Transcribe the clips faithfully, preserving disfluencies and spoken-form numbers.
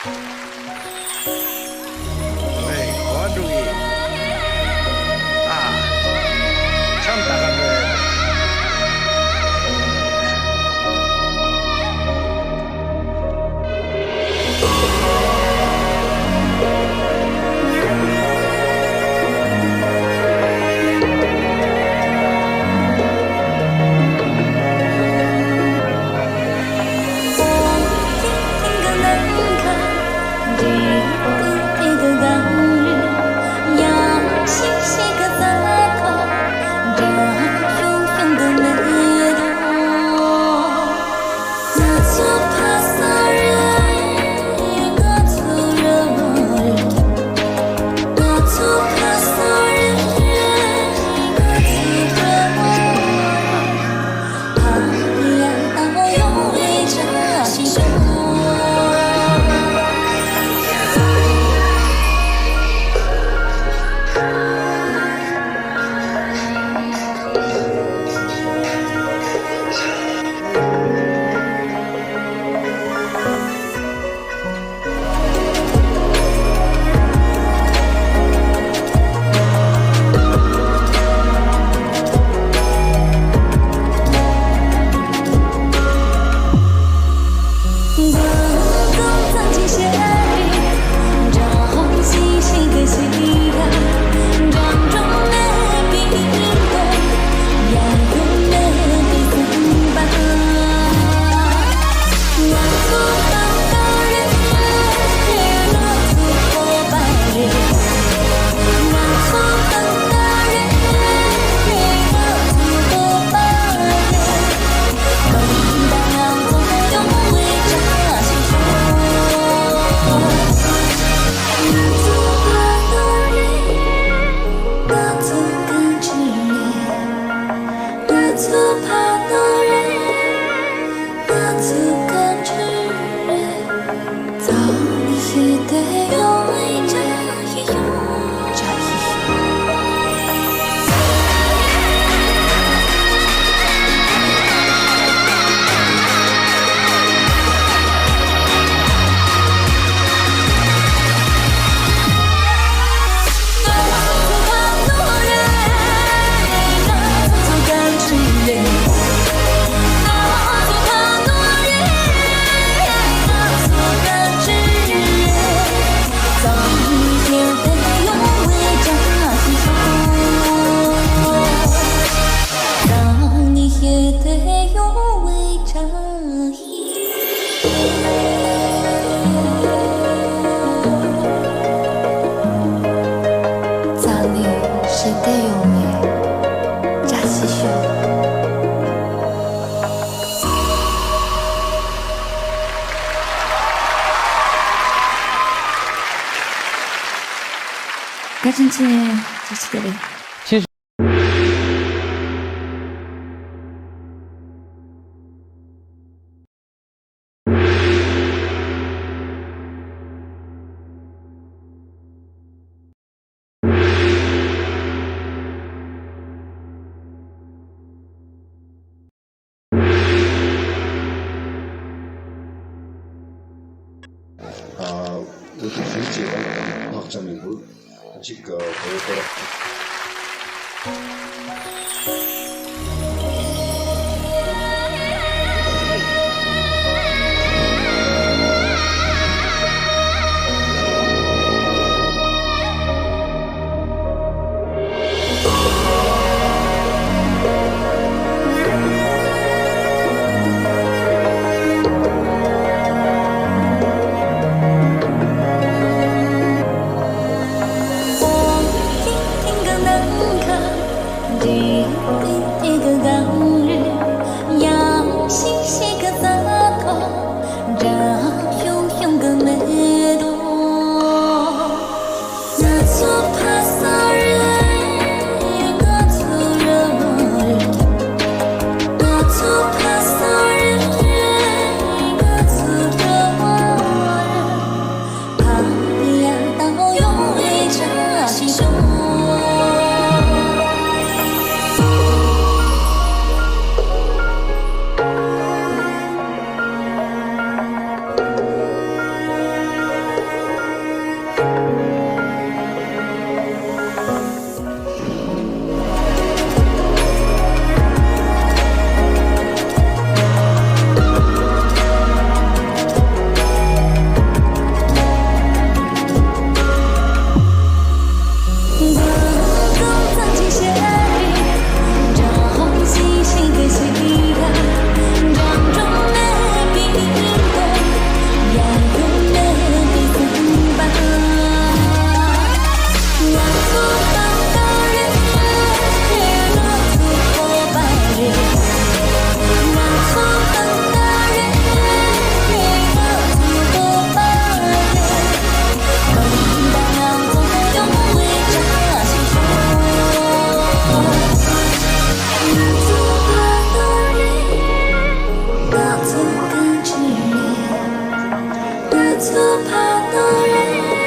ཨེ། ག་པར་འགྲོ་གི། ཨ། འཆམ་ད་ག་འགྲོ་ཡ། བཀའ་དྲིན་ཆེ། བཀྲ་ཤིས་བདེ་ལེགས། ཨ། འུ་ཚོ་གཞིས་བྱེས་དང་ལྷག་བཅས་མི་འདུག་གཅིག་གི་བོད་སྐོར། རྩ་ནས་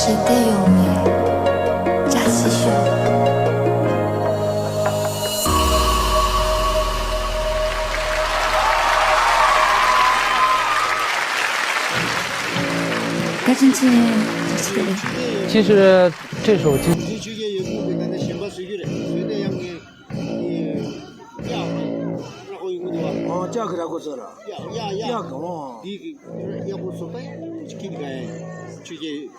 ཞི་བདེ་ཡོང་བའི་བཀྲ་ཤིས་ཤོག་བཀའ་དྲིན་ཆེ། བཀྲ་ཤིས་བདེ་ལེགས། ཅི་ཞིག་རེད། ཁྲིད་ཤོག་ཅི། དེ་ཆོས་རྒྱལ་ཡོད་ཁུངས་དེ་ག་ནས་གཞན་པ་བཟོ་རྒྱུ་རེད། བཟོས་ཏེ་ཡང་ངས་དེ་གཡག་ལྔ་ཁོ་ཡོང་གི་འདུག་བ། ཨ་ལྕགས་ཀྱི་ར་ཁོ་ཚོ་ར། གཡག་གཡག་གཡག་གཡག་གི་འོ། དེ་གི་གཡག་ཁོ་ཚོ་ད་ཡང་ཁྱི་གི་ག་ཡང་ཆོས་རྒྱལ་ཡོད།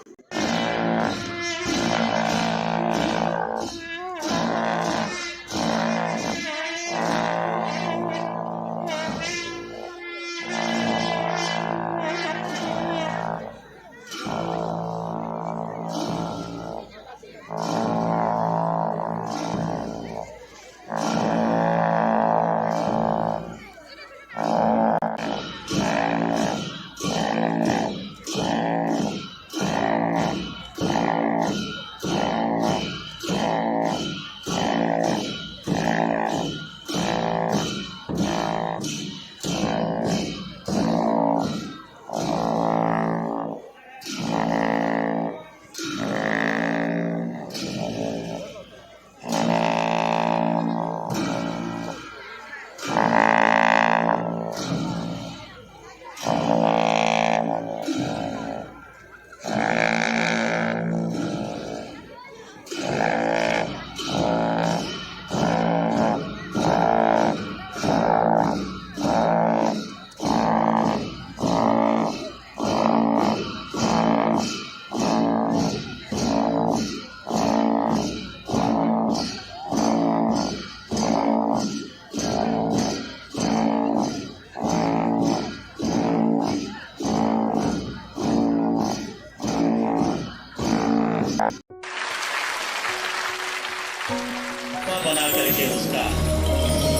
बना करके उसका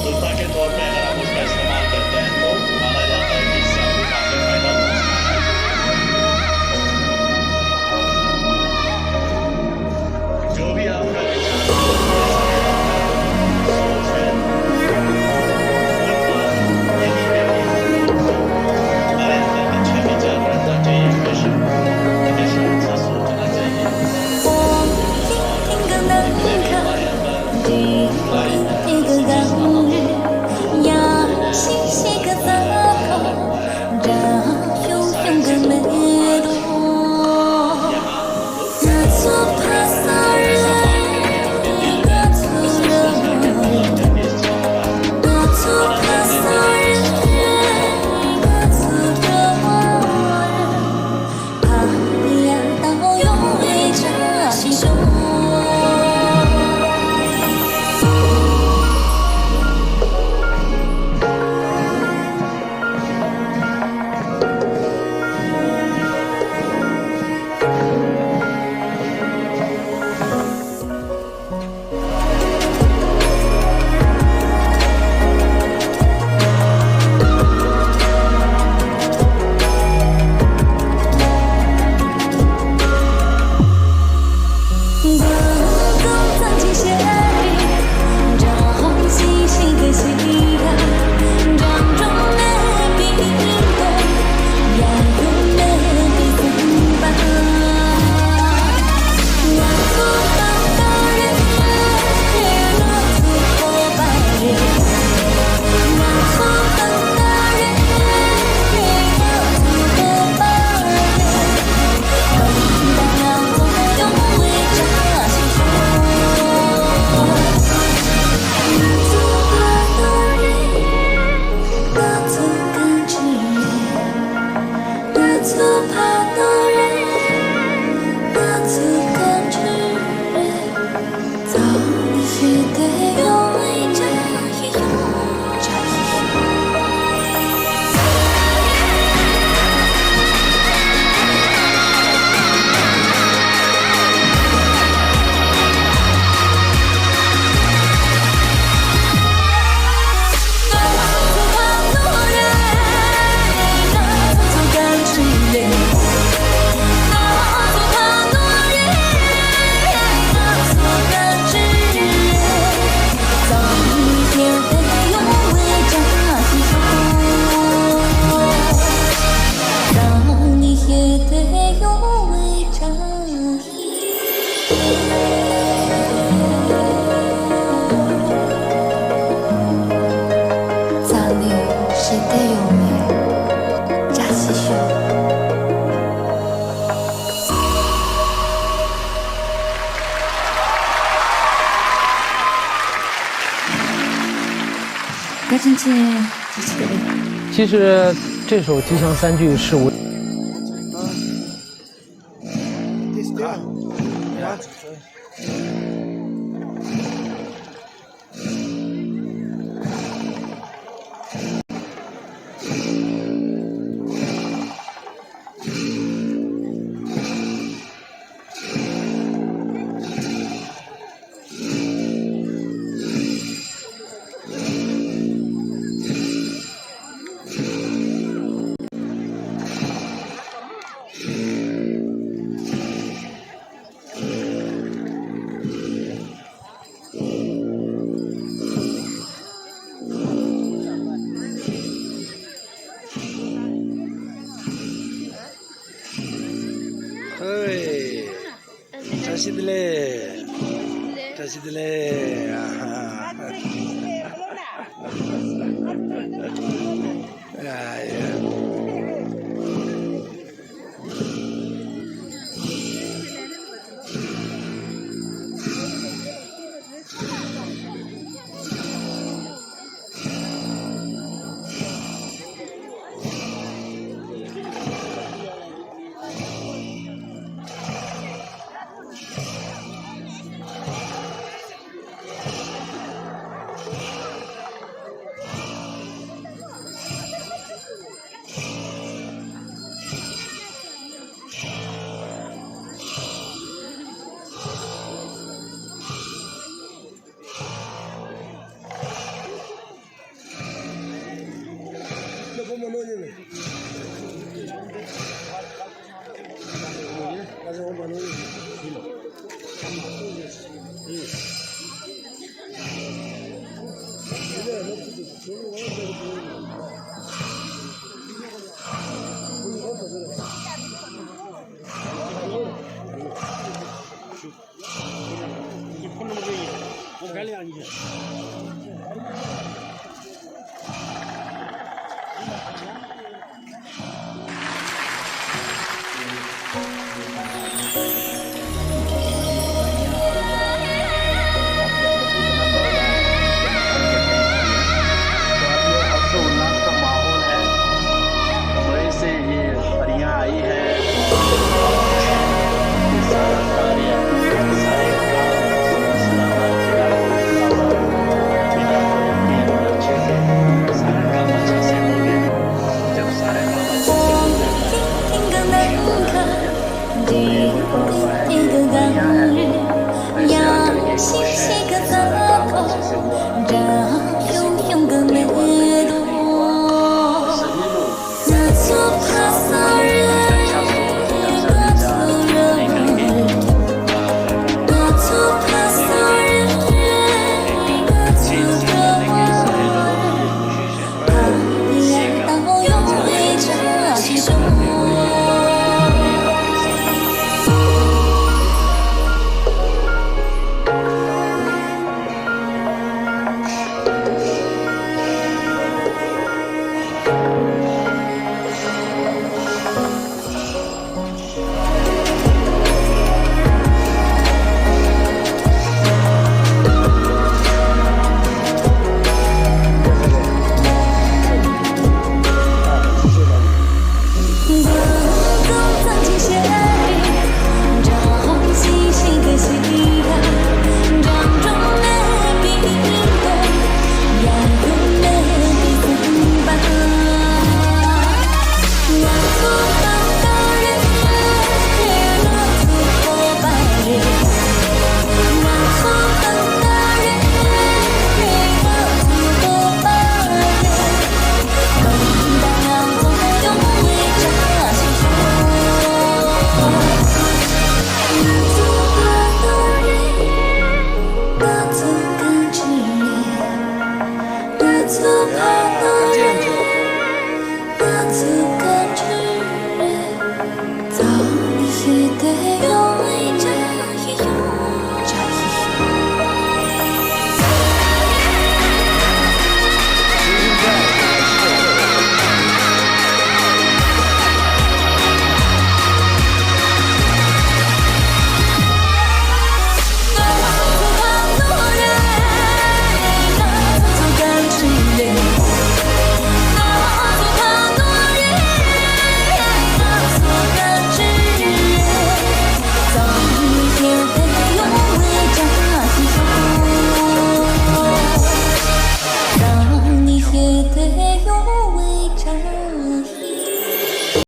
तोहफा के तौर पे अगर आप उसका इस्तेमाल करते हैं तो माना जाता है कि इससे आपको काफी फायदा पहुंचता है। जो भी आपका विचार हो, जैसा भी आपका सोच है, यही व्यक्ति हमारे अंदर अच्छे विचार रखना चाहिए, हमेशा, हमेशा अच्छा सोचना चाहिए। 其实这首《吉祥三句》是我。ཧོའི། བཀྲ་ཤིས་བདེ་ལེགས། བཀྲ་ཤིས་བདེ་ལེགས། ཨ་ཧ། ཨ་ཡ།